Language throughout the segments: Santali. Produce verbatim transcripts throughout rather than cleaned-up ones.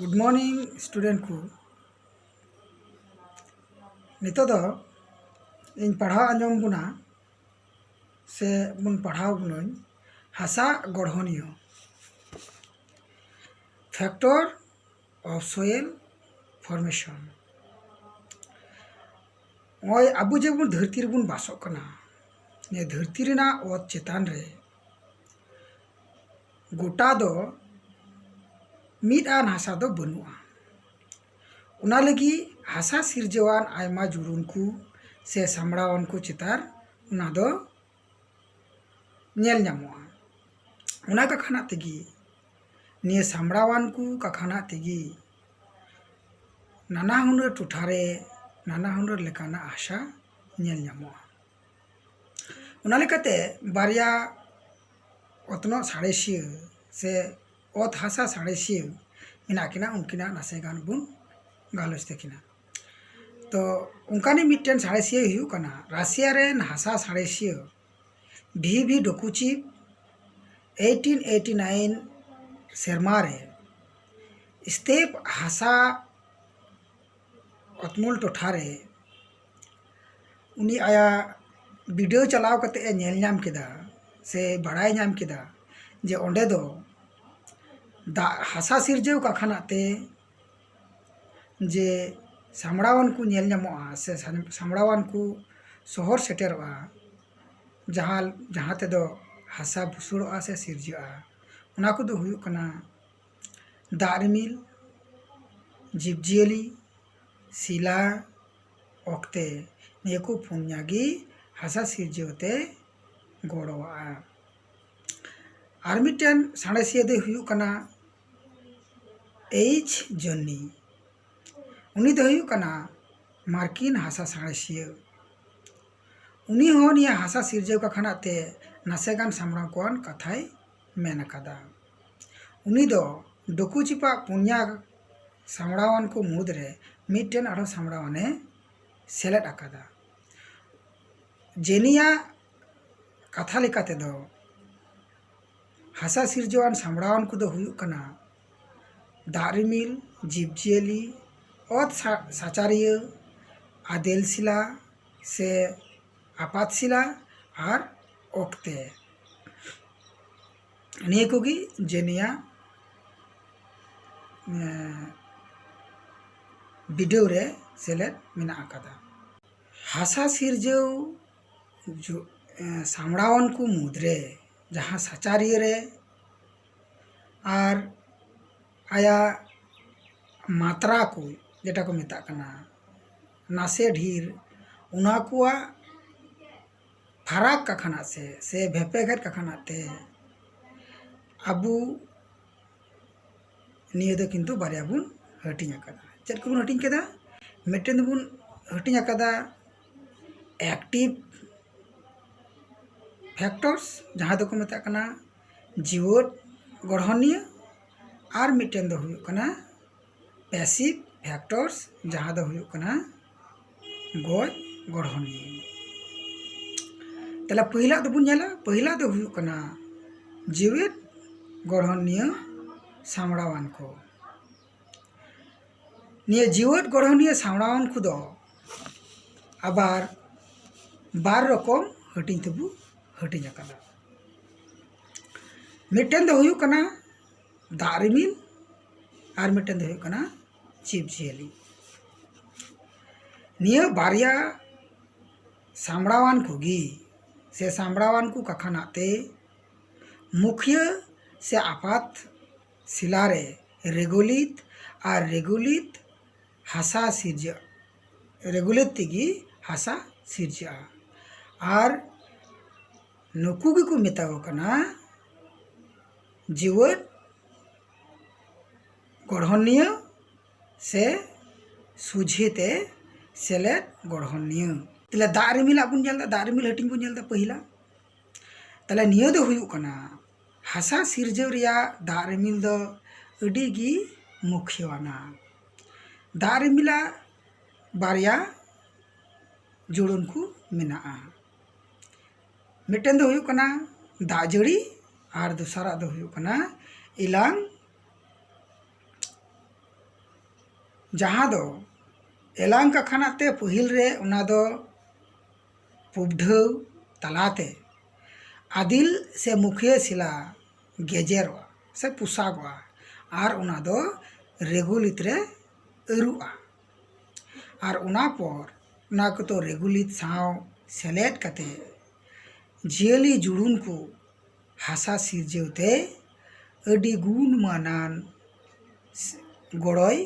Good morning student ᱠᱚ᱾ ᱱᱤᱛᱚᱜ ᱫᱚ ᱤᱧ ᱯᱟᱲᱦᱟᱣ ᱟᱸᱡᱚᱢ ᱵᱚᱱᱟ ᱥᱮ ᱵᱚᱱ ᱯᱟᱲᱦᱟᱣ ᱵᱚᱱᱟᱹᱧ ᱦᱟᱥᱟ ᱜᱚᱲᱦᱚᱱᱤᱭᱟᱹ, factor of soil formation᱾ ᱱᱚᱜᱼᱚᱭ ᱟᱵᱚ ᱡᱮᱵᱚᱱ ᱫᱷᱟᱹᱨᱛᱤ ᱨᱮᱵᱚᱱ ᱵᱟᱥᱚᱜ ᱠᱟᱱᱟ, ᱱᱤᱭᱟᱹ ᱫᱷᱟᱹᱨᱛᱤ ᱨᱮᱱᱟᱜ ᱚᱛ ᱪᱮᱛᱟᱱ ᱨᱮ ᱜᱚᱴᱟ ᱫᱚ ᱢᱤᱫ ᱟᱱ ᱦᱟᱥᱟ ᱫᱚ ᱵᱟᱹᱱᱩᱜᱼᱟ᱾ ᱚᱱᱟ ᱞᱟᱹᱜᱤᱫ ᱦᱟᱥᱟ ᱥᱤᱨᱡᱟᱹᱣᱟᱱ ᱟᱭᱢᱟ ᱡᱩᱲᱩᱱ ᱠᱚ ᱥᱮ ᱥᱟᱢᱲᱟᱣᱟᱱ ᱠᱚ ᱪᱮᱛᱟᱱ ᱚᱱᱟ ᱫᱚ ᱧᱮᱞ ᱧᱟᱢᱚᱜᱼᱟ᱾ ᱚᱱᱟ ᱠᱟᱠᱷᱟᱱᱟᱜ ᱛᱮᱜᱮ, ᱱᱤᱭᱟᱹ ᱥᱟᱢᱲᱟᱣᱟᱱ ᱠᱚ ᱠᱟᱠᱷᱟᱱᱟᱜ ᱛᱮᱜᱮ ᱱᱟᱱᱟ ᱦᱩᱱᱟᱹᱨ ᱴᱚᱴᱷᱟ ᱨᱮ ᱱᱟᱱᱟ ᱦᱩᱱᱟᱹᱨ ᱞᱮᱠᱟᱱᱟᱜ ᱦᱟᱥᱟ ᱧᱮᱞ ᱧᱟᱢᱚᱜᱼᱟ᱾ ᱚᱱᱟ ᱞᱮᱠᱟᱛᱮ ᱵᱟᱨᱭᱟ ᱚᱛᱱᱚᱜ ᱥᱟᱬᱮᱥᱤᱭᱟᱹ ᱥᱮ ᱚᱛ ᱦᱟᱥᱟ ᱥᱟᱬᱮᱥᱤᱭᱟᱹ ᱢᱮᱱᱟᱜ ᱠᱤᱱᱟ, ᱩᱱᱠᱤᱱᱟᱜ ᱱᱟᱥᱮ ᱜᱟᱱ ᱵᱚᱱ ᱜᱟᱞᱚᱪ ᱛᱟᱹᱠᱤᱱᱟ᱾ ᱛᱚ ᱚᱱᱠᱟᱱᱤᱡ ᱢᱤᱫᱴᱮᱱ ᱥᱟᱬᱮᱥᱤᱭᱟᱹ ᱦᱩᱭᱩᱜ ᱠᱟᱱᱟ ᱨᱟᱥᱤᱭᱟ ᱨᱮᱱ ᱦᱟᱥᱟ ᱥᱟᱬᱮᱥᱤᱭᱟᱹ ᱵᱷᱤ ᱵᱷᱤ ᱰᱚᱠᱩᱪᱤᱯ᱾ eighteen eighty nine ᱥᱮᱨᱢᱟ ᱨᱮ ᱥᱛᱮᱯ ᱦᱟᱥᱟ ᱚᱛᱢᱚᱞ ᱴᱚᱴᱷᱟ ᱨᱮ ᱩᱱᱤ ᱟᱭᱟᱜ ᱵᱤᱰᱟᱹᱣ ᱪᱟᱞᱟᱣ ᱠᱟᱛᱮ ᱮ ᱧᱮᱞ ᱧᱟᱢ ᱠᱮᱫᱟ ᱥᱮ ᱵᱟᱲᱟᱭ ᱧᱟᱢ ᱠᱮᱫᱟ ᱡᱮ ᱚᱸᱰᱮ ᱫᱚ ᱫᱟᱜ ᱦᱟᱥᱟ ᱥᱤᱨᱡᱟᱹᱣ ᱠᱟᱠᱷᱟᱱᱟᱜ ᱛᱮ ᱡᱮ ᱥᱟᱢᱲᱟᱣᱟᱱ ᱠᱚ ᱧᱮᱞ ᱧᱟᱢᱚᱜᱼᱟ ᱥᱮ ᱥᱟᱢᱲᱟᱣᱟᱱ ᱠᱚ ᱥᱚᱦᱚᱨ ᱥᱮᱴᱮᱨᱚᱜᱼᱟ, ᱡᱟᱦᱟᱸ ᱡᱟᱦᱟᱸ ᱛᱮᱫᱚ ᱦᱟᱥᱟ ᱵᱩᱥᱩᱲᱚᱜᱼᱟ ᱥᱮ ᱥᱤᱨᱡᱟᱹᱜᱼᱟ, ᱚᱱᱟ ᱠᱚᱫᱚ ᱦᱩᱭᱩᱜ ᱠᱟᱱᱟ ᱫᱟᱜ ᱨᱤᱢᱤᱞ, ᱡᱤᱵᱽᱼᱡᱤᱭᱟᱹᱞᱤ, ᱥᱤᱞᱟ, ᱚᱠᱛᱮ᱾ ᱱᱤᱭᱟᱹ ᱠᱚ ᱯᱩᱱᱭᱟ ᱜᱮ ᱦᱟᱥᱟ ᱥᱤᱨᱡᱟᱹᱣ ᱛᱮ ᱜᱚᱲᱚᱣᱟᱜᱼᱟ᱾ ᱟᱨ ᱢᱤᱫᱴᱮᱱ ᱥᱟᱬᱮᱥᱤᱭᱟᱹ ᱫᱚᱭ ᱦᱩᱭᱩᱜ ᱠᱟᱱᱟ ᱮᱭᱤᱪ ᱡᱚᱱᱱᱤ᱾ ᱩᱱᱤ ᱫᱚ ᱦᱩᱭᱩᱜ ᱠᱟᱱᱟ ᱢᱟᱨᱠᱤᱱ ᱦᱟᱥᱟ ᱥᱟᱬᱮᱥᱤᱭᱟᱹ᱾ ᱩᱱᱤ ᱦᱚᱸ ᱱᱤᱭᱟᱹ ᱦᱟᱥᱟ ᱥᱤᱨᱡᱟᱹᱣ ᱠᱟᱠᱷᱟᱱᱟᱜ ᱛᱮ ᱱᱟᱥᱮ ᱜᱟᱱ ᱥᱟᱢᱲᱟᱣ ᱠᱚᱣᱟᱱ ᱠᱟᱛᱷᱟᱭ ᱢᱮᱱ ᱟᱠᱟᱫᱟ᱾ ᱩᱱᱤ ᱫᱚ ᱰᱚᱠᱩᱪᱤᱯᱟᱜ ᱯᱩᱱᱭᱟ ᱥᱟᱢᱲᱟᱣᱟᱱ ᱠᱚ ᱢᱩᱫᱽᱨᱮ ᱢᱤᱫᱴᱮᱱ ᱟᱨᱦᱚᱸ ᱥᱟᱢᱲᱟᱣᱟᱱᱮ ᱥᱮᱞᱮᱫ ᱟᱠᱟᱫᱟ᱾ ᱡᱮᱱᱤᱭᱟᱜ ᱠᱟᱛᱷᱟ ᱞᱮᱠᱟ ᱛᱮᱫᱚ ᱦᱟᱥᱟ ᱥᱤᱨᱡᱟᱹᱣᱟᱱ ᱥᱟᱢᱲᱟᱣᱟᱱ ᱠᱚᱫᱚ ᱦᱩᱭᱩᱜ ᱠᱟᱱᱟ ᱫᱟᱜ ᱨᱤᱢᱤᱞ, ᱡᱤᱵᱽᱼᱡᱤᱭᱟᱹᱞᱤ, ᱚᱛ ᱥᱟ- ᱥᱟᱪᱟᱨᱤᱭᱟᱹ, ᱟᱫᱮᱞ ᱥᱤᱞᱟ ᱥᱮ ᱟᱯᱟᱛ ᱥᱤᱞᱟ ᱟᱨ ᱚᱠᱛᱮ᱾ ᱱᱤᱭᱟᱹ ᱠᱚᱜᱮ ᱡᱮᱱᱤᱭᱟᱜ ᱵᱤᱰᱟᱹᱣ ᱨᱮ ᱥᱮᱞᱮᱫ ᱢᱮᱱᱟᱜ ᱟᱠᱟᱫᱟ᱾ ᱦᱟᱥᱟ ᱥᱤᱨᱡᱟᱹᱣ ᱡᱩ- ᱥᱟᱢᱲᱟᱣᱟᱱ ᱠᱚ ᱢᱩᱫᱽᱨᱮ ᱡᱟᱦᱟᱸ ᱥᱟᱪᱟᱨᱤᱭᱟᱹ ᱨᱮ ᱟᱨ ᱟᱭᱟᱜ ᱢᱟᱛᱨᱟ ᱠᱚ, ᱡᱮᱴᱟ ᱠᱚ ᱢᱮᱛᱟᱜ ᱠᱟᱱᱟ ᱱᱟᱥᱮ ᱰᱷᱮᱨ, ᱚᱱᱟ ᱠᱚᱣᱟᱜ ᱯᱷᱟᱨᱟᱠ ᱠᱟᱠᱷᱟᱱᱟᱜ ᱥᱮ ᱥᱮ ᱵᱷᱮᱯᱮᱜᱮᱫ ᱠᱟᱠᱷᱟᱱᱟᱜ ᱛᱮ ᱟᱵᱚ ᱱᱤᱭᱟᱹ ᱫᱚ ᱠᱤᱱᱛᱩ ᱵᱟᱨᱭᱟ ᱵᱚᱱ ᱦᱟᱹᱴᱤᱧ ᱟᱠᱟᱫᱟ᱾ ᱪᱮᱫ ᱠᱚᱵᱚᱱ ᱦᱟᱹᱴᱤᱧ ᱠᱮᱫᱟ? ᱢᱤᱫᱴᱮᱱ ᱫᱚᱵᱚᱱ ᱦᱟᱹᱴᱤᱧ ᱟᱠᱟᱫᱟ ᱮᱠᱴᱤᱵᱷ ᱯᱷᱮᱠᱴᱚᱨᱥ, ᱡᱟᱦᱟᱸ ᱫᱚᱠᱚ ᱢᱮᱛᱟᱜ ᱠᱟᱱᱟ ᱡᱤᱣᱮᱫ ᱜᱚᱲᱦᱚᱱᱤᱭᱟᱹ, ᱟᱨ ᱢᱤᱫᱴᱮᱱ ᱫᱚ ᱦᱩᱭᱩᱜ ᱠᱟᱱᱟ ᱯᱮᱥᱤᱵᱷ ᱯᱷᱮᱠᱴᱚᱨᱥ, ᱡᱟᱦᱟᱸ ᱫᱚ ᱦᱩᱭᱩᱜ ᱠᱟᱱᱟ ᱜᱚᱡ ᱜᱚᱲᱦᱚᱱᱤᱭᱟᱹ᱾ ᱛᱟᱦᱞᱮ ᱯᱟᱹᱦᱤᱞᱟᱜ ᱫᱚᱵᱚᱱ ᱧᱮᱞᱟ, ᱯᱟᱹᱦᱤᱞᱟᱜ ᱫᱚ ᱦᱩᱭᱩᱜ ᱠᱟᱱᱟ ᱡᱤᱣᱮᱫ ᱜᱚᱲᱦᱚᱱᱤᱭᱟᱹ ᱥᱟᱢᱲᱟᱣᱟᱱ ᱠᱚ᱾ ᱱᱤᱭᱟᱹ ᱡᱤᱣᱮᱫ ᱜᱚᱲᱦᱚᱱᱤᱭᱟᱹ ᱥᱟᱢᱲᱟᱣᱟᱱ ᱠᱚᱫᱚ ᱟᱵᱟᱨ ᱵᱟᱨ ᱨᱚᱠᱚᱢ ᱦᱟᱹᱴᱤᱧ ᱛᱮᱵᱚ ᱦᱟᱹᱴᱤᱧ ᱟᱠᱟᱫᱟ᱾ ᱢᱤᱫᱴᱮᱱ ᱫᱚ ᱦᱩᱭᱩᱜ ᱠᱟᱱᱟ ᱫᱟᱜ ᱨᱤᱢᱤᱞ ᱟᱨ ᱢᱤᱫᱴᱮᱱ ᱫᱚ ᱦᱩᱭᱩᱜ ᱠᱟᱱᱟ ᱡᱤᱵᱽᱼᱡᱤᱭᱟᱹᱞᱤ᱾ ᱱᱤᱭᱟᱹ ᱵᱟᱨᱭᱟ ᱥᱟᱢᱲᱟᱣᱟᱱ ᱠᱚᱜᱮ ᱥᱮ ᱥᱟᱢᱲᱟᱣᱟᱱ ᱠᱚ ᱠᱟᱠᱷᱟᱱᱟᱜ ᱛᱮ ᱢᱩᱠᱷᱤᱭᱟᱹ ᱥᱮ ᱟᱯᱟᱛ ᱥᱤᱞᱟ ᱨᱮ ᱨᱮᱜᱩᱞᱤᱛ ᱟᱨ ᱨᱮᱜᱩᱞᱤᱛ ᱦᱟᱥᱟ ᱥᱤᱨᱡᱟᱹᱜᱼᱟ᱾ ᱨᱮᱜᱩᱞᱤᱛ ᱛᱮᱜᱮ ᱦᱟᱥᱟ ᱥᱤᱨᱡᱟᱹᱜᱼᱟ᱾ ᱟᱨ ᱱᱩᱠᱩ ᱜᱮᱠᱚ ᱢᱮᱛᱟ ᱠᱚ ᱠᱟᱱᱟ ᱡᱤᱣᱮᱫ ᱜᱚᱲᱦᱚᱱᱤᱭᱟᱹ ᱥᱮ ᱥᱚᱡᱷᱮ ᱛᱮ ᱥᱮᱞᱮᱫ ᱜᱚᱲᱦᱚᱱᱤᱭᱟᱹ᱾ ᱛᱟᱦᱞᱮ ᱫᱟᱜ ᱨᱤᱢᱤᱞᱟᱜ ᱵᱚᱱ ᱧᱮᱞ ᱮᱫᱟ, ᱫᱟᱜ ᱨᱤᱢᱤᱞ ᱦᱟᱹᱴᱤᱧ ᱵᱚᱱ ᱧᱮᱞ ᱮᱫᱟ ᱯᱟᱹᱦᱤᱞᱟ᱾ ᱛᱟᱦᱞᱮ ᱱᱤᱭᱟᱹ ᱫᱚ ᱦᱩᱭᱩᱜ ᱠᱟᱱᱟ ᱦᱟᱥᱟ ᱥᱤᱨᱡᱟᱹᱣ ᱨᱮᱭᱟᱜ ᱫᱟᱜ ᱨᱤᱢᱤᱞ ᱫᱚ ᱟᱹᱰᱤ ᱜᱮ ᱢᱩᱠᱷᱭᱟᱹᱣᱟᱱᱟ᱾ ᱫᱟᱜ ᱨᱤᱢᱤᱞᱟᱜ ᱵᱟᱨᱭᱟ ᱡᱩᱲᱩᱱ ᱠᱚ ᱢᱮᱱᱟᱜᱼᱟ᱾ ᱢᱤᱫᱴᱮᱱ ᱫᱚ ᱦᱩᱭᱩᱜ ᱠᱟᱱᱟ ᱫᱟᱜ ᱡᱟᱹᱲᱤ ᱟᱨ ᱫᱚᱥᱟᱨᱟᱜ ᱫᱚ ᱦᱩᱭᱩᱜ ᱠᱟᱱᱟ ᱮᱞᱟᱝ ᱡᱟᱦᱟᱸ ᱫᱚ ᱮᱞᱟᱝ ᱠᱟᱠᱷᱟᱱᱟᱜ ᱛᱮ ᱯᱟᱹᱦᱤᱞ ᱨᱮ ᱚᱱᱟ ᱫᱚ ᱯᱩᱵᱰᱷᱟᱹᱣ ᱛᱟᱞᱟᱛᱮ ᱟᱫᱤᱞ ᱥᱮ ᱢᱩᱠᱷᱤᱭᱟᱹ ᱥᱤᱞᱟ ᱜᱮᱡᱮᱨᱚᱜᱼᱟ ᱥᱮ ᱯᱚᱥᱟᱜᱚᱜᱼᱟ, ᱟᱨ ᱚᱱᱟ ᱫᱚ ᱨᱮᱜᱩᱞᱤᱛ ᱨᱮ ᱟᱹᱨᱩᱜᱼᱟ᱾ ᱟᱨ ᱚᱱᱟ ᱯᱚᱨ ᱚᱱᱟ ᱠᱚᱫᱚ ᱨᱮᱜᱩᱞᱤᱛ ᱥᱟᱶ ᱥᱮᱞᱮᱫ ᱠᱟᱛᱮ ᱡᱤᱭᱟᱹᱞᱤ ᱡᱩᱲᱩᱱ ᱠᱚ ᱦᱟᱥᱟ ᱥᱤᱨᱡᱟᱹᱣ ᱛᱮ ᱟᱹᱰᱤ ᱜᱩᱱᱢᱟᱱᱟᱱ ᱜᱚᱲᱚᱭ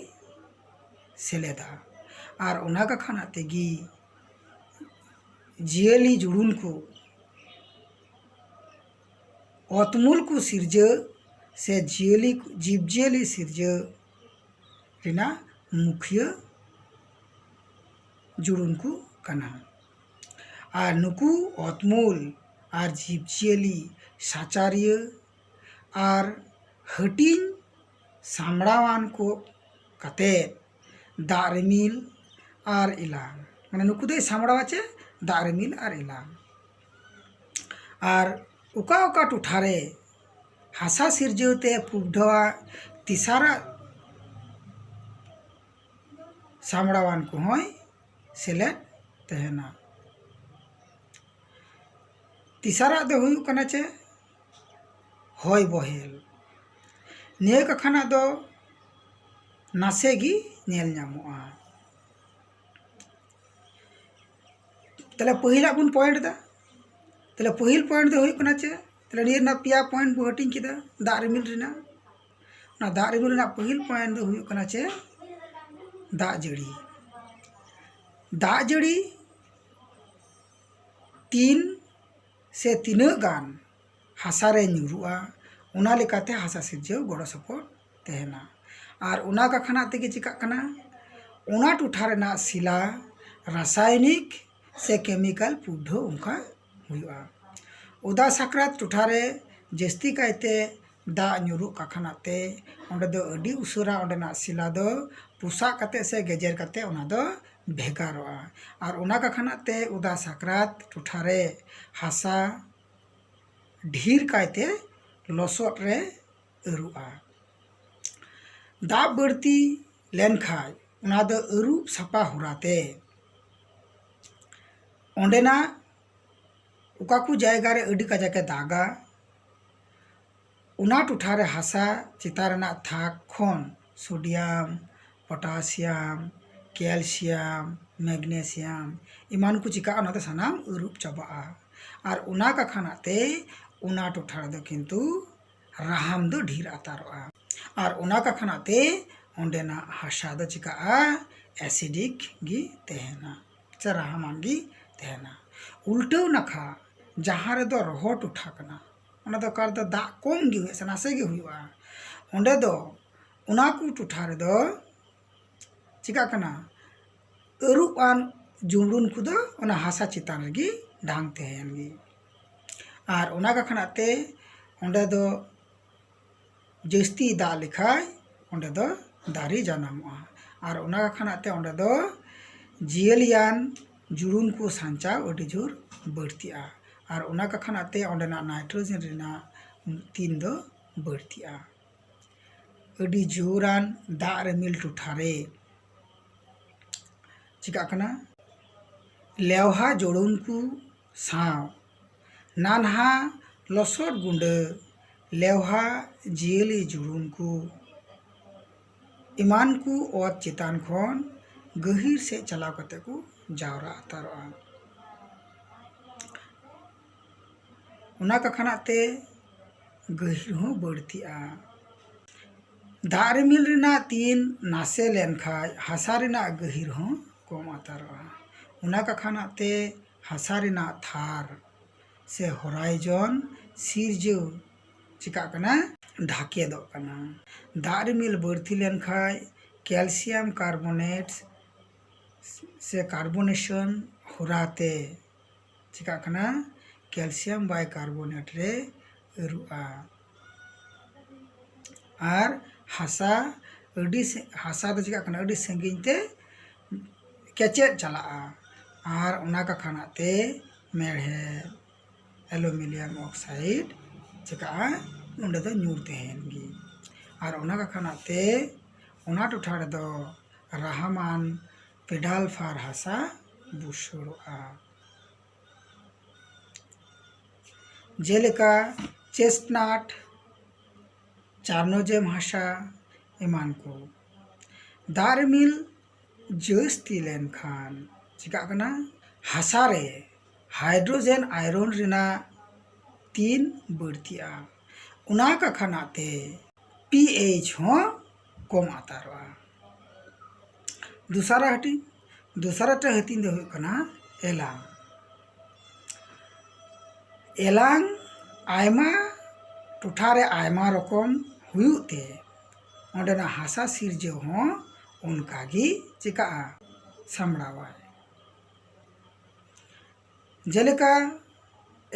ᱥᱮᱞᱮᱫᱟ᱾ ᱟᱨ ᱚᱱᱟ ᱠᱟᱠᱷᱟᱱᱟᱜ ᱛᱮᱜᱮ ᱡᱤᱭᱟᱹᱞᱤ ᱡᱩᱲᱩᱱ ᱠᱚ ᱚᱛᱢᱩᱞ ᱠᱚ ᱥᱤᱨᱡᱟᱹ ᱥᱮ ᱡᱤᱭᱟᱹᱞᱤ, ᱡᱤᱵᱽᱼᱡᱤᱭᱟᱹᱞᱤ ᱥᱤᱨᱡᱟᱹ ᱨᱮᱱᱟᱜ ᱢᱩᱠᱷᱤᱭᱟᱹ ᱡᱩᱲᱩᱱ ᱠᱚ ᱠᱟᱱᱟ᱾ ᱟᱨ ᱱᱩᱠᱩ ᱚᱛᱢᱩᱞ ᱟᱨ ᱡᱤᱵᱽᱼᱡᱤᱭᱟᱹᱞᱤ ᱥᱟᱪᱟᱨᱤᱭᱟᱹ ᱟᱨ ᱦᱟᱹᱴᱤᱧ ᱥᱟᱢᱲᱟᱣᱟᱱ ᱠᱚ ᱠᱟᱛᱮᱫ ᱫᱟᱜ ᱨᱤᱢᱤᱞ ᱟᱨ ᱮᱞᱟᱝ, ᱢᱟᱱᱮ ᱱᱩᱠᱩ ᱫᱚᱭ ᱥᱟᱢᱲᱟᱣᱟ ᱪᱮ ᱫᱟᱜ ᱨᱤᱢᱤᱞ ᱟᱨ ᱮᱞᱟᱝ᱾ ᱟᱨ ᱚᱠᱟ ᱚᱠᱟ ᱴᱚᱴᱷᱟ ᱨᱮ ᱦᱟᱥᱟ ᱥᱤᱨᱡᱟᱹᱣ ᱛᱮ ᱯᱩᱵᱰᱷᱟᱹᱣᱟᱜ ᱛᱮᱥᱟᱨᱟᱜ ᱥᱟᱢᱲᱟᱣᱟᱱ ᱠᱚᱦᱚᱸᱭ ᱥᱮᱞᱮᱫ ᱛᱟᱦᱮᱱᱟ᱾ ᱛᱮᱥᱟᱨᱟᱜ ᱫᱚ ᱦᱩᱭᱩᱜ ᱠᱟᱱᱟ ᱪᱮ ᱦᱚᱭ ᱵᱚᱦᱮᱞ᱾ ᱱᱤᱭᱟᱹ ᱠᱟᱠᱷᱟᱱᱟᱜ ᱫᱚ ᱱᱟᱥᱮ ᱜᱮ ᱧᱮᱞ ᱧᱟᱢᱚᱜᱼᱟ᱾ ᱛᱟᱦᱞᱮ ᱯᱟᱹᱦᱤᱞᱟᱜ ᱵᱚᱱ ᱯᱚᱭᱮᱱᱴ ᱮᱫᱟ᱾ ᱛᱟᱦᱞᱮ ᱯᱟᱹᱦᱤᱞ ᱯᱚᱭᱮᱱᱴ ᱫᱚ ᱦᱩᱭᱩᱜ ᱠᱟᱱᱟ ᱪᱮ, ᱛᱟᱦᱞᱮ ᱱᱤᱭᱟᱹ ᱨᱮᱱᱟᱜ ᱯᱮᱭᱟ ᱯᱚᱭᱮᱱᱴ ᱵᱚᱱ ᱦᱟᱹᱴᱤᱧ ᱠᱮᱫᱟ ᱫᱟᱜ ᱨᱤᱢᱤᱞ ᱨᱮᱱᱟᱜ᱾ ᱚᱱᱟ ᱫᱟᱜ ᱨᱤᱢᱤᱞ ᱨᱮᱱᱟᱜ ᱯᱟᱹᱦᱤᱞ ᱯᱚᱭᱮᱱᱴ ᱫᱚ ᱦᱩᱭᱩᱜ ᱠᱟᱱᱟ ᱪᱮ ᱫᱟᱜ ᱡᱟᱹᱲᱤ᱾ ᱫᱟᱜ ᱡᱟᱹᱲᱤ ᱛᱤᱱ ᱥᱮ ᱛᱤᱱᱟᱹᱜ ᱜᱟᱱ ᱦᱟᱥᱟ ᱨᱮ ᱧᱩᱨᱩᱜᱼᱟ, ᱚᱱᱟ ᱞᱮᱠᱟᱛᱮ ᱦᱟᱥᱟ ᱥᱤᱨᱡᱟᱹᱣ ᱜᱚᱲᱚ ᱥᱚᱯᱚᱦᱚᱫ ᱛᱟᱦᱮᱱᱟ᱾ ᱟᱨ ᱚᱱᱟ ᱠᱟᱠᱷᱟᱱᱟᱜ ᱛᱮᱜᱮ ᱪᱤᱠᱟᱹᱜ ᱠᱟᱱᱟ, ᱚᱱᱟ ᱴᱚᱴᱷᱟ ᱨᱮᱱᱟᱜ ᱥᱤᱞᱟ ᱨᱟᱥᱟᱭᱚᱱᱤᱠ ᱥᱮ ᱠᱮᱢᱤᱠᱮᱞ ᱯᱩᱰᱷᱟᱹ ᱚᱱᱠᱟ ᱦᱩᱭᱩᱜᱼᱟ᱾ ᱚᱫᱟ ᱥᱟᱠᱨᱟᱛ ᱴᱚᱴᱷᱟ ᱨᱮ ᱡᱟᱹᱥᱛᱤ ᱠᱟᱭᱛᱮ ᱫᱟᱜ ᱧᱩᱨᱩᱜ ᱠᱟᱠᱷᱟᱱᱟᱜ ᱛᱮ ᱚᱸᱰᱮ ᱫᱚ ᱟᱹᱰᱤ ᱩᱥᱟᱹᱨᱟ ᱚᱸᱰᱮᱱᱟᱜ ᱥᱤᱞᱟ ᱫᱚ ᱯᱚᱥᱟᱜ ᱠᱟᱛᱮ ᱥᱮ ᱜᱮᱡᱮᱨ ᱠᱟᱛᱮ ᱚᱱᱟ ᱫᱚ ᱵᱷᱮᱜᱟᱨᱚᱜᱼᱟ᱾ ᱟᱨ ᱚᱱᱟ ᱠᱟᱠᱷᱟᱱᱟᱜ ᱛᱮ ᱚᱫᱟ ᱥᱟᱠᱨᱟᱛ ᱴᱚᱴᱷᱟ ᱨᱮ ᱦᱟᱥᱟ ᱰᱷᱮᱨ ᱠᱟᱭᱛᱮ ᱞᱚᱥᱚᱫ ᱨᱮ ᱟᱹᱨᱩᱜᱼᱟ᱾ ᱫᱟᱜ ᱵᱟᱹᱲᱛᱤ ᱞᱮᱱᱠᱷᱟᱡ, ᱚᱱᱟ ᱫᱚ ᱟᱹᱨᱩᱵ ᱥᱟᱯᱷᱟ ᱦᱚᱨᱟᱛᱮ ᱚᱸᱰᱮᱱᱟᱜ ᱚᱠᱟ ᱠᱚ ᱡᱟᱭᱜᱟ ᱨᱮ ᱟᱹᱰᱤ ᱠᱟᱡᱟᱠ ᱮ ᱫᱟᱜᱟ, ᱚᱱᱟ ᱴᱚᱴᱷᱟ ᱨᱮ ᱦᱟᱥᱟ ᱪᱮᱛᱟᱱ ᱨᱮᱱᱟᱜ ᱛᱷᱟᱠ ᱠᱷᱚᱱ ᱥᱳᱰᱤᱭᱟᱢ, ᱯᱚᱴᱟᱥᱤᱭᱟᱢ, ᱠᱮᱞᱥᱤᱭᱟᱢ, ᱢᱮᱜᱱᱮᱥᱤᱭᱟᱢ ᱮᱢᱟᱱ ᱠᱚ ᱪᱤᱠᱟᱹᱜᱼᱟ, ᱚᱱᱟ ᱫᱚ ᱥᱟᱱᱟᱢ ᱟᱹᱨᱩᱵ ᱪᱟᱵᱟᱜᱼᱟ᱾ ᱟᱨ ᱚᱱᱟ ᱠᱟᱠᱷᱟᱱᱟᱜ ᱛᱮ ᱚᱱᱟ ᱴᱚᱴᱷᱟ ᱨᱮᱫᱚ ᱠᱤᱱᱛᱩ ᱨᱟᱦᱟᱢ ᱫᱚ ᱰᱷᱮᱨ ᱟᱛᱟᱨᱚᱜᱼᱟ᱾ ᱟᱨ ᱚᱱᱟ ᱠᱟᱠᱷᱟᱱᱟᱜ ᱛᱮ ᱚᱸᱰᱮᱱᱟᱜ ᱦᱟᱥᱟ ᱫᱚ ᱪᱤᱠᱟᱹᱜᱼᱟ, ᱮᱥᱤᱰᱤᱠ ᱜᱮ ᱛᱟᱦᱮᱱᱟ ᱥᱮ ᱨᱟᱦᱟᱢᱟᱱ ᱜᱮ ᱛᱟᱦᱮᱱᱟ᱾ ᱩᱞᱴᱟᱹᱣ ᱱᱟᱠᱷᱟ ᱡᱟᱦᱟᱸ ᱨᱮᱫᱚ ᱨᱚᱦᱚᱲ ᱴᱚᱴᱷᱟ ᱠᱟᱱᱟ, ᱚᱱᱟ ᱫᱚ ᱚᱠᱟ ᱨᱮᱫᱚ ᱫᱟᱜ ᱠᱚᱢ ᱜᱮ ᱦᱩᱭᱩᱜᱼᱟ ᱥᱮ ᱱᱟᱥᱮ ᱜᱮ ᱦᱩᱭᱩᱜᱼᱟ, ᱚᱸᱰᱮ ᱫᱚ, ᱚᱱᱟ ᱠᱚ ᱴᱚᱴᱷᱟ ᱨᱮᱫᱚ ᱪᱤᱠᱟᱹᱜ ᱠᱟᱱᱟ, ᱟᱹᱨᱩᱵ ᱟᱱ ᱡᱩᱲᱩᱱ ᱠᱚᱫᱚ ᱚᱱᱟ ᱦᱟᱥᱟ ᱪᱮᱛᱟᱱ ᱨᱮᱜᱮ ᱰᱷᱟᱝ ᱛᱟᱦᱮᱸᱭᱮᱱ ᱜᱮ᱾ ᱟᱨ ᱚᱱᱟ ᱠᱟᱠᱷᱟᱱᱟᱜ ᱛᱮ ᱚᱸᱰᱮ ᱫᱚ ᱡᱟᱹᱥᱛᱤ ᱫᱟᱜ ᱞᱮᱠᱷᱟᱡ ᱚᱸᱰᱮ ᱫᱚ ᱫᱟᱨᱮ ᱡᱟᱱᱟᱢᱚᱜᱼᱟ᱾ ᱟᱨ ᱚᱱᱟ ᱠᱟᱠᱷᱟᱱᱟᱜ ᱛᱮ ᱚᱸᱰᱮ ᱫᱚ ᱡᱤᱭᱟᱹᱞᱤᱭᱟᱱ ᱡᱩᱲᱩᱱ ᱠᱚ ᱥᱟᱧᱪᱟᱣ ᱟᱹᱰᱤ ᱡᱳᱨ ᱵᱟᱹᱲᱛᱤᱜᱼᱟ᱾ ᱟᱨ ᱚᱱᱟ ᱠᱟᱠᱷᱟᱱᱟᱜ ᱛᱮ ᱚᱸᱰᱮᱱᱟᱜ ᱱᱟᱭᱴᱨᱳᱡᱮᱱ ᱨᱮᱱᱟᱜ ᱛᱤᱱ ᱫᱚ ᱵᱟᱹᱲᱛᱤᱜᱼᱟ᱾ ᱟᱹᱰᱤ ᱡᱳᱨᱟᱱ ᱫᱟᱜ ᱨᱤᱢᱤᱞ ᱴᱚᱴᱷᱟ ᱨᱮ ᱪᱤᱠᱟᱹᱜ ᱠᱟᱱᱟ, ᱞᱮᱣᱦᱟ ᱡᱩᱲᱩᱱ ᱠᱚ ᱥᱟᱶ ᱱᱟᱱᱦᱟ ᱞᱚᱥᱚᱫ ᱜᱩᱸᱰᱟᱹ, ᱞᱮᱣᱦᱟ ᱡᱤᱭᱟᱹᱞᱤ ᱡᱩᱲᱩᱱ ᱠᱚ ᱮᱢᱟᱱ ᱠᱚ ᱚᱛ ᱪᱮᱛᱟᱱ ᱠᱷᱚᱱ ᱜᱟᱹᱦᱤᱨ ᱥᱮᱫ ᱪᱟᱞᱟᱣ ᱠᱟᱛᱮ ᱠᱚ ᱡᱟᱣᱨᱟ ᱦᱟᱛᱟᱨᱚᱜᱼᱟ᱾ ᱚᱱᱟ ᱠᱟᱠᱷᱟᱱᱟᱜ ᱛᱮ ᱜᱟᱹᱦᱤᱨ ᱦᱚᱸ ᱵᱟᱹᱲᱛᱤᱜᱼᱟ᱾ ᱫᱟᱜ ᱨᱤᱢᱤᱞ ᱨᱮᱱᱟᱜ ᱛᱤᱱ ᱱᱟᱥᱮ ᱞᱮᱱᱠᱷᱟᱡ ᱦᱟᱥᱟ ᱨᱮᱱᱟᱜ ᱜᱟᱹᱦᱤᱨ ᱦᱚᱸ ᱠᱚᱢ ᱦᱟᱛᱟᱨᱚᱜᱼᱟ᱾ ᱚᱱᱟ ᱠᱟᱠᱷᱟᱱᱟᱜ ᱛᱮ ᱦᱟᱥᱟ ᱨᱮᱱᱟᱜ ᱛᱷᱟᱨ ᱥᱮ ᱦᱚᱨᱟᱭᱡᱚᱱ ᱥᱤᱨᱡᱟᱹᱣ ᱪᱤᱠᱟᱹᱜ ᱠᱟᱱᱟ, ᱰᱷᱟᱠᱮᱫᱚᱜ ᱠᱟᱱᱟ᱾ ᱫᱟᱜ ᱨᱤᱢᱤᱞ ᱵᱟᱹᱲᱛᱤ ᱞᱮᱱᱠᱷᱟᱡ ᱠᱮᱞᱥᱤᱭᱟᱢ ᱠᱟᱨᱵᱚᱱᱮᱴ ᱥᱮ ᱠᱟᱨᱵᱚᱱᱮᱥᱚᱱ ᱦᱚᱨᱟᱛᱮ ᱪᱤᱠᱟᱹᱜ ᱠᱟᱱᱟ, ᱠᱮᱞᱥᱤᱭᱟᱢ ᱵᱟᱭᱠᱟᱨᱵᱚᱱᱮᱴ ᱨᱮ ᱟᱹᱨᱩᱜᱼᱟ᱾ ᱟᱨ ᱦᱟᱥᱟ ᱟᱹᱰᱤ ᱥᱮ-, ᱦᱟᱥᱟ ᱫᱚ ᱪᱤᱠᱟᱹᱜ ᱠᱟᱱᱟ, ᱟᱹᱰᱤ ᱥᱟᱺᱜᱤᱧ ᱛᱮ ᱠᱮᱪᱮᱫ ᱪᱟᱞᱟᱜᱼᱟ᱾ ᱟᱨ ᱚᱱᱟ ᱠᱟᱠᱷᱟᱱᱟᱜ ᱛᱮ ᱢᱮᱲᱦᱮᱫ, ᱮᱞᱩᱢᱤᱱᱤᱭᱟᱢ ᱚᱠᱥᱟᱭᱤᱰ ᱪᱤᱠᱟᱹᱜᱼᱟ, ᱚᱸᱰᱮ ᱫᱚ ᱧᱩᱨ ᱛᱟᱦᱮᱱ ᱜᱮ᱾ ᱟᱨ ᱚᱱᱟ ᱠᱟᱠᱷᱟᱱᱟᱜ ᱛᱮ ᱚᱱᱟ ᱴᱚᱴᱷᱟ ᱨᱮᱫᱚ ᱨᱟᱦᱟᱢᱟᱱ ᱯᱮᱰᱟᱞ ᱯᱷᱟᱨ ᱦᱟᱥᱟ ᱵᱩᱥᱟᱹᱲᱚᱜᱼᱟ᱾ ᱡᱮᱞᱮᱠᱟ ᱪᱮᱥᱴᱱᱟᱴ, ᱪᱟᱨᱱᱳᱡᱮᱢ ᱦᱟᱥᱟ ᱮᱢᱟᱱ ᱠᱚ᱾ ᱫᱟᱜ ᱨᱤᱢᱤᱞ ᱡᱟᱹᱥᱛᱤ ᱞᱮᱱᱠᱷᱟᱱ ᱪᱤᱠᱟᱹᱜ ᱠᱟᱱᱟ? ᱦᱟᱥᱟ ᱨᱮ ᱦᱟᱭᱰᱨᱳᱡᱮᱱ ᱟᱭᱨᱚᱱ ᱨᱮᱱᱟᱜ ᱛᱤᱱ ᱵᱟᱹᱲᱛᱤᱜᱼᱟ᱾ ᱚᱱᱟ ᱠᱟᱠᱷᱟᱱᱟᱜ ᱛᱮ ᱯᱤ ᱮᱭᱤᱪ ᱦᱚᱸ ᱠᱚᱢ ᱟᱛᱟᱨᱚᱜᱼᱟ᱾ ᱫᱚᱥᱟᱨᱟ ᱦᱟᱹᱴᱤᱧ, ᱫᱚᱥᱟᱨᱟᱴᱟ ᱦᱟᱹᱴᱤᱧ ᱫᱚ ᱦᱩᱭᱩᱜ ᱠᱟᱱᱟ ᱮᱞᱟᱝ᱾ ᱮᱞᱟᱝ ᱟᱭᱢᱟ ᱴᱚᱴᱷᱟ ᱨᱮ ᱟᱭᱢᱟ ᱨᱚᱠᱚᱢ ᱦᱩᱭᱩᱜ ᱛᱮ ᱚᱸᱰᱮᱱᱟᱜ ᱦᱟᱥᱟ ᱥᱤᱨᱡᱟᱹᱣ ᱦᱚᱸ ᱚᱱᱠᱟ ᱜᱮ ᱪᱤᱠᱟᱹᱜᱼᱟ, ᱥᱟᱢᱵᱲᱟᱣᱟᱭ᱾ ᱡᱮᱞᱮᱠᱟ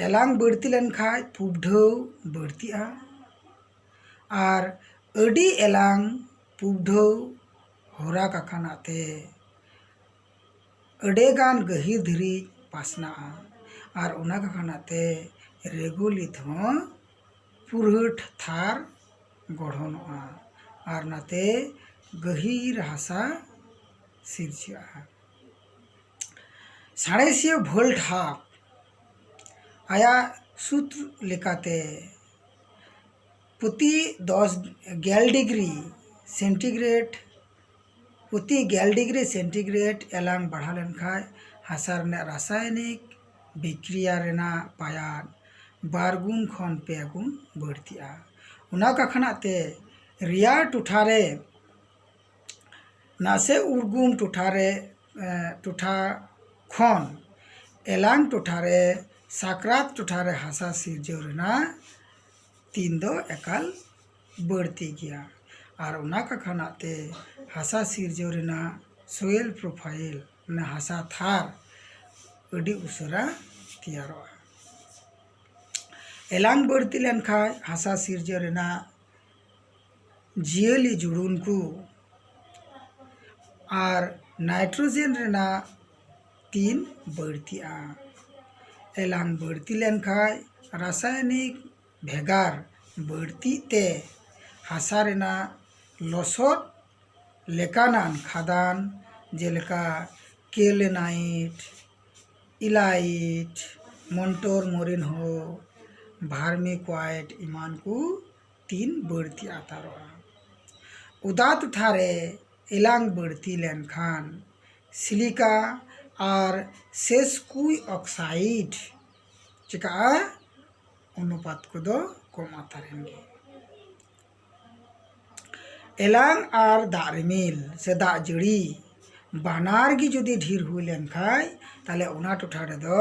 ᱮᱞᱟᱝ ᱵᱟᱹᱲᱛᱤ ᱞᱮᱱᱠᱷᱟᱡ ᱯᱩᱵᱰᱷᱟᱹᱣ ᱵᱟᱹᱲᱛᱤᱜᱼᱟ, ᱟᱨ ᱟᱹᱰᱤ ᱮᱞᱟᱝ ᱯᱩᱵᱰᱷᱟᱹᱣ ᱦᱚᱨᱟ ᱠᱟᱠᱷᱟᱱᱟᱜ ᱛᱮ ᱟᱹᱰᱤᱜᱟᱱ ᱜᱟᱹᱦᱤᱨ ᱫᱷᱟᱹᱨᱤᱡ ᱯᱟᱥᱱᱟᱜᱼᱟ, ᱟᱨ ᱚᱱᱟ ᱠᱟᱠᱷᱟᱱᱟᱜ ᱛᱮ ᱨᱮᱜᱩᱞᱤᱛ ᱦᱚᱸ ᱯᱩᱨᱦᱟᱹᱴ ᱛᱷᱟᱨ ᱜᱚᱲᱦᱚᱱᱚᱜᱼᱟ, ᱟᱨ ᱚᱱᱟᱛᱮ ᱜᱟᱹᱦᱤᱨ ᱦᱟᱥᱟ ᱥᱤᱨᱡᱟᱹᱜᱼᱟ᱾ ᱥᱟᱬᱮᱥᱤᱭᱟᱹ ᱵᱷᱳᱞᱴ ᱦᱟᱯ ᱟᱭᱟᱜ ᱥᱩᱛᱨ ᱞᱮᱠᱟᱛᱮ ᱯᱨᱚᱛᱤ ᱫᱚᱥ ᱜᱮᱞ ᱰᱤᱜᱽᱨᱤ ᱥᱮᱱᱴᱤᱜᱨᱮᱰ, ᱯᱨᱚᱛᱤ ᱜᱮᱞ ᱰᱤᱜᱽᱨᱤ ᱥᱮᱱᱴᱤᱜᱨᱮᱰ ᱮᱞᱟᱝ ᱵᱟᱲᱦᱟᱣ ᱞᱮᱱᱠᱷᱟᱱ ᱦᱟᱥᱟ ᱨᱮᱱᱟᱜ ᱨᱟᱥᱟᱭᱚᱱᱤᱠ ᱵᱤᱠᱨᱤᱭᱟ ᱨᱮᱱᱟᱜ ᱯᱟᱭᱟᱱ ᱵᱟᱨ ᱜᱩᱱ ᱠᱷᱚᱱ ᱯᱮ ᱜᱩᱱ ᱵᱟᱹᱲᱛᱤᱜᱼᱟ᱾ ᱚᱱᱟ ᱠᱟᱠᱷᱟᱱᱟᱜ ᱛᱮ ᱨᱮᱭᱟᱲ ᱴᱚᱴᱷᱟ ᱨᱮ ᱱᱟᱥᱮ ᱩᱨᱜᱩᱢ ᱴᱚᱴᱷᱟ ᱨᱮ, ᱮ, ᱴᱚᱴᱷᱟ ᱠᱷᱚᱱ ᱮᱞᱟᱝ ᱴᱚᱴᱷᱟ ᱨᱮ, ᱥᱟᱠᱨᱟᱛ ᱴᱚᱴᱷᱟ ᱨᱮ ᱦᱟᱥᱟ ᱥᱤᱨᱡᱟᱹᱣ ᱨᱮᱱᱟᱜ ᱛᱤᱱ ᱫᱚ ᱮᱠᱟᱞ ᱵᱟᱹᱲᱛᱤ ᱜᱮᱭᱟ᱾ ᱟᱨ ᱚᱱᱟ ᱠᱟᱠᱷᱟᱱᱟᱜ ᱛᱮ ᱦᱟᱥᱟ ᱥᱤᱨᱡᱟᱹᱣ ᱨᱮᱱᱟᱜ ᱥᱳᱭᱮᱞ ᱯᱨᱚᱯᱷᱟᱭᱤᱞ, ᱢᱟᱱᱮ ᱦᱟᱥᱟ ᱛᱷᱟᱨ, ᱟᱹᱰᱤ ᱩᱥᱟᱹᱨᱟ ᱛᱮᱭᱟᱨᱚᱜᱼᱟ᱾ ᱮᱞᱟᱝ ᱵᱟᱹᱲᱛᱤ ᱞᱮᱱᱠᱷᱟᱱ ᱦᱟᱥᱟ ᱥᱤᱨᱡᱟᱹᱣ ᱨᱮᱱᱟᱜ ᱡᱤᱭᱟᱹᱞᱤ ᱡᱩᱲᱩᱱ ᱠᱚ ᱟᱨ ᱱᱟᱭᱴᱨᱳᱡᱮᱱ ᱨᱮᱱᱟᱜ ᱛᱤᱱ ᱵᱟᱹᱲᱛᱤᱜᱼᱟ᱾ ᱮᱞᱟᱝ ᱵᱟᱹᱲᱛᱤ ᱞᱮᱱᱠᱷᱟᱱ ᱨᱟᱥᱟᱭᱚᱱᱤᱠ ᱵᱷᱮᱜᱟᱨ ᱵᱟᱹᱲᱛᱤᱜ ᱛᱮ ᱦᱟᱥᱟ ᱨᱮᱱᱟᱜ ᱞᱚᱥᱚᱫ ᱞᱮᱠᱟᱱᱟᱱ ᱠᱷᱟᱫᱟᱱ, ᱡᱮᱞᱮᱠᱟ ᱠᱮᱞᱮᱱᱟᱭᱤᱴ, ᱤᱞᱟᱭᱤᱴ, ᱢᱚᱱᱴᱳᱨ ᱢᱚᱨᱤᱱᱦᱳ, ᱵᱷᱟᱨᱢᱤᱠᱩᱣᱟᱭᱤᱴ ᱮᱢᱟᱱ ᱠᱚ ᱛᱤᱱ ᱵᱟᱹᱲᱛᱤ ᱟᱛᱟᱨᱚᱜᱼᱟ᱾ ᱚᱫᱟ ᱴᱚᱴᱷᱟ ᱨᱮ ᱮᱞᱟᱝ ᱵᱟᱹᱲᱛᱤ ᱞᱮᱱᱠᱷᱟᱱ ᱥᱤᱞᱤᱠᱟ ᱟᱨ ᱥᱮᱥᱠᱩᱭ ᱚᱠᱥᱟᱭᱤᱰ ᱪᱤᱠᱟᱹᱜᱼᱟ? ᱚᱱᱩᱯᱟᱛ ᱠᱚᱫᱚ ᱠᱚᱢ ᱟᱛᱟᱨᱮᱱ ᱜᱮ᱾ ᱮᱞᱟᱝ ᱟᱨ ᱫᱟᱜ ᱨᱤᱢᱤᱞ ᱥᱮ ᱫᱟᱜ ᱡᱟᱹᱲᱤ ᱵᱟᱱᱟᱨ ᱜᱮ ᱡᱩᱫᱤ ᱰᱷᱮᱨ ᱦᱩᱭ ᱞᱮᱱ ᱠᱷᱟᱡ, ᱛᱟᱦᱞᱮ ᱚᱱᱟ ᱴᱚᱴᱷᱟ ᱨᱮᱫᱚ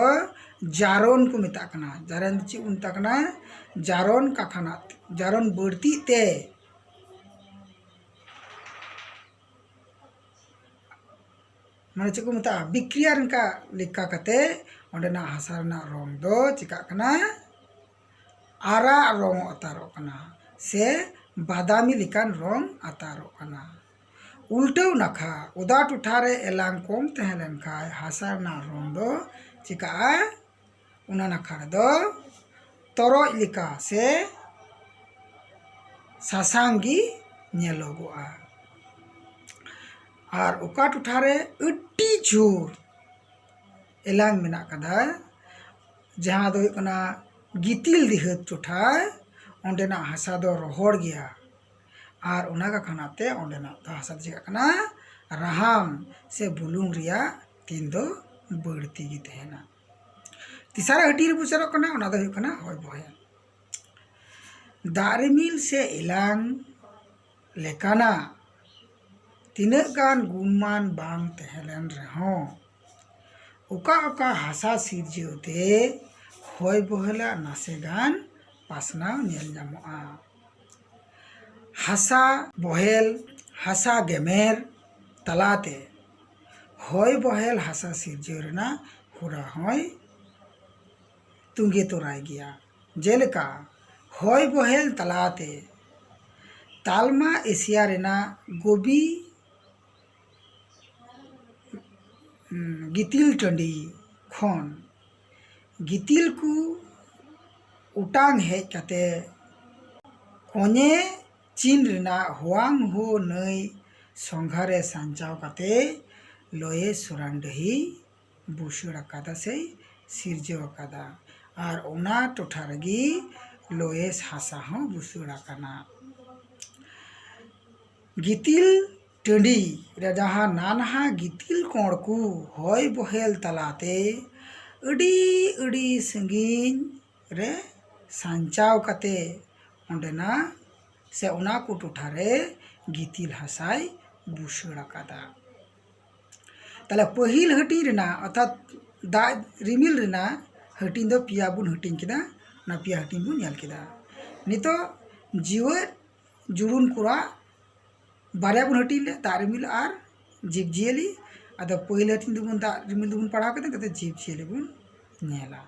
ᱡᱟᱨᱚᱱ ᱠᱚ ᱢᱮᱛᱟᱜ ᱠᱟᱱᱟ᱾ ᱡᱟᱨᱚᱱ ᱫᱚ ᱪᱮᱫ ᱠᱚ ᱢᱮᱛᱟᱜ ᱠᱟᱱᱟ? ᱡᱟᱨᱚᱱ ᱠᱟᱠᱷᱟᱱᱟᱜ, ᱡᱟᱨᱚᱱ ᱵᱟᱹᱲᱛᱤᱜ ᱛᱮ, ᱢᱟᱱᱮ ᱪᱮᱫ ᱠᱚ ᱢᱮᱛᱟᱜᱼᱟ, ᱵᱤᱠᱨᱤᱭᱟ ᱨᱮᱱᱟᱜ ᱞᱮᱠᱟ ᱠᱟᱛᱮ ᱚᱸᱰᱮᱱᱟᱜ ᱦᱟᱥᱟ ᱨᱮᱱᱟᱜ ᱨᱚᱝ ᱫᱚ ᱪᱤᱠᱟᱜ ᱠᱟᱱᱟ? ᱟᱨᱟᱜ ᱨᱚᱝ ᱟᱛᱟᱨᱚᱜ ᱠᱟᱱᱟ ᱥᱮ ᱵᱟᱫᱟᱢᱤ ᱞᱮᱠᱟᱱ ᱨᱚᱝ ᱟᱛᱟᱨᱚᱜ ᱠᱟᱱᱟ᱾ ᱩᱞᱴᱟᱹᱣ ᱱᱟᱠᱷᱟ, ᱚᱫᱟ ᱴᱚᱴᱷᱟ ᱨᱮ ᱮᱞᱟᱝ ᱠᱚᱢ ᱛᱟᱦᱮᱸ ᱞᱮᱱ ᱠᱷᱟᱡ ᱦᱟᱥᱟ ᱨᱮᱱᱟᱜ ᱨᱚᱝ ᱫᱚ ᱪᱤᱠᱟᱜᱼᱟ? ᱚᱱᱟ ᱱᱟᱠᱷᱟ ᱨᱮᱫᱚ ᱛᱚᱨᱚᱡ ᱞᱮᱠᱟ ᱥᱮ ᱥᱟᱥᱟᱝ ᱜᱮ ᱧᱮᱞᱚᱜᱚᱜᱼᱟ᱾ ᱟᱨ ᱚᱠᱟ ᱴᱚᱴᱷᱟ ᱨᱮ ᱟᱹᱰᱤ ᱡᱳᱨ ᱮᱞᱟᱝ ᱢᱮᱱᱟᱜ ᱠᱟᱫᱟ, ᱡᱟᱦᱟᱸ ᱫᱚ ᱦᱩᱭᱩᱜ ᱠᱟᱱᱟ ᱜᱤᱛᱤᱞ ᱫᱤᱦᱟᱹᱛ ᱴᱚᱴᱷᱟ, ᱚᱸᱰᱮᱱᱟᱜ ᱦᱟᱥᱟ ᱫᱚ ᱨᱚᱦᱚᱲ ᱜᱮᱭᱟ᱾ ᱟᱨ ᱚᱱᱟ ᱠᱟᱠᱷᱟᱱᱟᱜ ᱛᱮ ᱚᱸᱰᱮᱱᱟᱜ ᱫᱚ ᱦᱟᱥᱟ ᱫᱚ ᱪᱤᱠᱟᱹᱜ ᱠᱟᱱᱟ? ᱨᱟᱦᱟᱢ ᱥᱮ ᱵᱩᱞᱩᱝ ᱨᱮᱭᱟᱜ ᱛᱤᱱ ᱫᱚ ᱵᱟᱹᱲᱛᱤ ᱜᱮ ᱛᱟᱦᱮᱱᱟ᱾ ᱛᱮᱥᱟᱨᱟᱜ ᱦᱟᱹᱴᱤᱧ ᱨᱮ ᱵᱩᱡᱷᱟᱹᱣᱚᱜ ᱠᱟᱱᱟ, ᱚᱱᱟ ᱫᱚ ᱦᱩᱭᱩᱜ ᱠᱟᱱᱟ ᱦᱚᱭ ᱵᱚᱦᱮᱞ᱾ ᱫᱟᱜ ᱨᱤᱢᱤᱞ ᱥᱮ ᱮᱞᱟᱝ ᱞᱮᱠᱟᱱᱟᱜ ᱛᱤᱱᱟᱹᱜ ᱜᱟᱱ ᱜᱩᱱᱢᱟᱱ ᱵᱟᱝ ᱛᱟᱦᱮᱸ ᱞᱮᱱ ᱨᱮᱦᱚᱸ, ᱚᱠᱟ ᱚᱠᱟ ᱦᱟᱥᱟ ᱥᱤᱨᱡᱟᱹᱣ ᱛᱮ ᱦᱚᱭ ᱵᱚᱦᱮᱞᱟᱜ ᱱᱟᱥᱮ ᱜᱟᱱ ᱯᱟᱥᱱᱟᱣ ᱧᱮᱞ ᱧᱟᱢᱚᱜᱼᱟ᱾ ᱦᱟᱥᱟ ᱵᱚᱦᱮᱞ, ᱦᱟᱥᱟ ᱜᱮᱢᱮᱨ ᱛᱟᱞᱟᱛᱮ ᱦᱚᱭ ᱵᱚᱦᱮᱞ ᱦᱟᱥᱟ ᱥᱤᱨᱡᱟᱹᱣ ᱨᱮᱱᱟᱜ ᱦᱚᱨᱟ ᱦᱚᱸᱭ ᱛᱩᱸᱜᱮ ᱛᱚᱨᱟᱭ ᱜᱮᱭᱟ᱾ ᱡᱮᱞᱮᱠᱟ, ᱦᱚᱭ ᱵᱚᱦᱮᱞ ᱛᱟᱞᱟᱛᱮ ᱛᱟᱞᱢᱟ ᱮᱥᱤᱭᱟ ᱨᱮᱱᱟᱜ ᱜᱳᱵᱤ, ᱩᱸ, ᱜᱤᱛᱤᱞ ᱴᱟᱺᱰᱤ ᱠᱷᱚᱱ ᱜᱤᱛᱤᱞ ᱠᱚ ᱚᱴᱟᱝ ᱦᱮᱡ ᱠᱟᱛᱮ ᱠᱚᱧᱮ ᱪᱤᱱ ᱨᱮᱱᱟᱜ ᱦᱩᱣᱟᱝ ᱦᱳ ᱱᱟᱹᱭ ᱥᱚᱸᱜᱷᱟ ᱨᱮ ᱥᱟᱧᱪᱟᱣ ᱠᱟᱛᱮ ᱞᱚᱭᱮᱥ ᱥᱚᱨᱟᱱ ᱰᱟᱹᱦᱤ ᱵᱩᱥᱟᱹᱲ ᱟᱠᱟᱫᱟ ᱥᱮᱭ ᱥᱤᱨᱡᱟᱹᱣ ᱟᱠᱟᱫᱟ᱾ ᱟᱨ ᱚᱱᱟ ᱴᱚᱴᱷᱟ ᱨᱮᱜᱮ ᱞᱚᱭᱮᱥ ᱦᱟᱥᱟ ᱦᱚᱸ ᱵᱩᱥᱟᱹᱲ ᱟᱠᱟᱱᱟ᱾ ᱜᱤᱛᱤᱞ ᱴᱟᱺᱰᱤ ᱨᱮ ᱡᱟᱦᱟᱸ ᱱᱟᱱᱦᱟ ᱜᱤᱛᱤᱞ ᱠᱚᱬ ᱠᱚ ᱦᱚᱭ ᱵᱚᱦᱮᱞ ᱛᱟᱞᱟᱛᱮ ᱟᱹᱰᱤ ᱟᱹᱰᱤ ᱥᱟᱺᱜᱤᱧ ᱨᱮ ᱥᱟᱧᱪᱟᱣ ᱠᱟᱛᱮ ᱚᱸᱰᱮᱱᱟᱜ ᱥᱮ ᱚᱱᱟ ᱠᱚ ᱴᱚᱴᱷᱟ ᱨᱮ ᱜᱤᱛᱤᱞ ᱦᱟᱥᱟᱭ ᱵᱩᱥᱟᱹᱲ ᱟᱠᱟᱫᱟ᱾ ᱛᱟᱦᱞᱮ ᱯᱟᱹᱦᱤᱞ ᱦᱟᱹᱴᱤᱧ ᱨᱮᱱᱟᱜ, ᱚᱨᱛᱷᱟᱛ ᱫᱟᱜ ᱨᱤᱢᱤᱞ ᱨᱮᱱᱟᱜ ᱦᱟᱹᱴᱤᱧ ᱫᱚ ᱯᱮᱭᱟ ᱵᱚᱱ ᱦᱟᱹᱴᱤᱧ ᱠᱮᱫᱟ᱾ ᱚᱱᱟ ᱯᱮᱭᱟ ᱦᱟᱹᱴᱤᱧ ᱵᱚᱱ ᱧᱮᱞ ᱠᱮᱫᱟ᱾ ᱱᱤᱛᱚᱜ ᱡᱤᱣᱮᱫ ᱡᱩᱲᱩᱱ ᱠᱚᱣᱟᱜ ᱵᱟᱨᱭᱟ ᱵᱚᱱ ᱦᱟᱹᱴᱤᱧ ᱞᱮᱫ, ᱫᱟᱜ ᱨᱤᱢᱤᱞ ᱟᱨ ᱡᱤᱵᱽᱼᱡᱤᱭᱟᱹᱞᱤ᱾ ᱟᱫᱚ ᱯᱟᱹᱦᱤᱞ ᱦᱟᱹᱴᱤᱧ ᱫᱚᱵᱚᱱ ᱫᱟᱜ ᱨᱤᱢᱤᱞ ᱫᱚᱵᱚᱱ ᱯᱟᱲᱦᱟᱣ ᱠᱮᱫᱟ, ᱱᱤᱛᱚᱜ ᱫᱚ ᱡᱤᱵᱽᱼᱡᱤᱭᱟᱹᱞᱤ ᱵᱚᱱ ᱧᱮᱞᱟ᱾